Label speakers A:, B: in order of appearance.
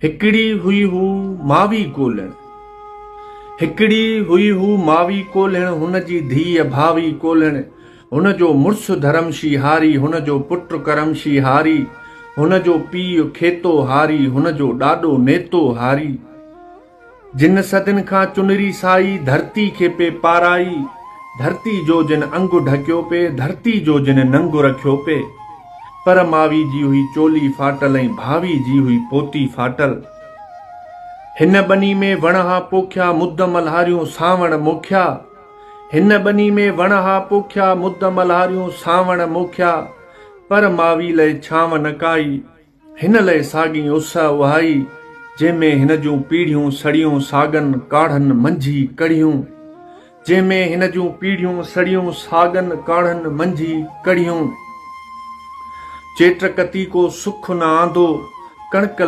A: هڪڙي هئي هو ماوي ڪولهڻ. هڪڙي هئي هو ماوي ڪولهڻ هن جي ڌيء ڀاوي ڪولهڻ هن جو مڙس ڌرمشي هاري هن جو پٽ ڪرمشي هاري هن جو پيء کيتو هاري هن جو ڏاڏو نيتو هاري. جن صدين کان چنري سائي ڌرتي کي پي پارائي، ڌرتي جو جن انگ ڍڪيو پي، ڌرتي جو جن ننگ رکيو پي. پر ماوي جي هئي چولي ڦاٽل ۽ ڀاوي جي هئي پوتي ڦاٽل. هن ٻني ۾ وڻ ها پوکيا مد ملهاريون سانوڻ موکيا. هن ٻني ۾ وڻ ها پوکيا مد ملهاريون سانوڻ موکيا. پر ماوي لئه ڇانو نه ڪائي. هن لئه ساڳي اس اهائي، جنهن ۾ هن جون پيڙهيون سڙيون ساڳن ڪاڙهن منجهي ڪڙهيون. جنهن ۾ هن جون پيڙهيون سڙيون ساڳن ڪاڙهن منجهي ڪڙهيون. چيٽ ڪتي ڪو سک نه آندو، ڪڻڪ.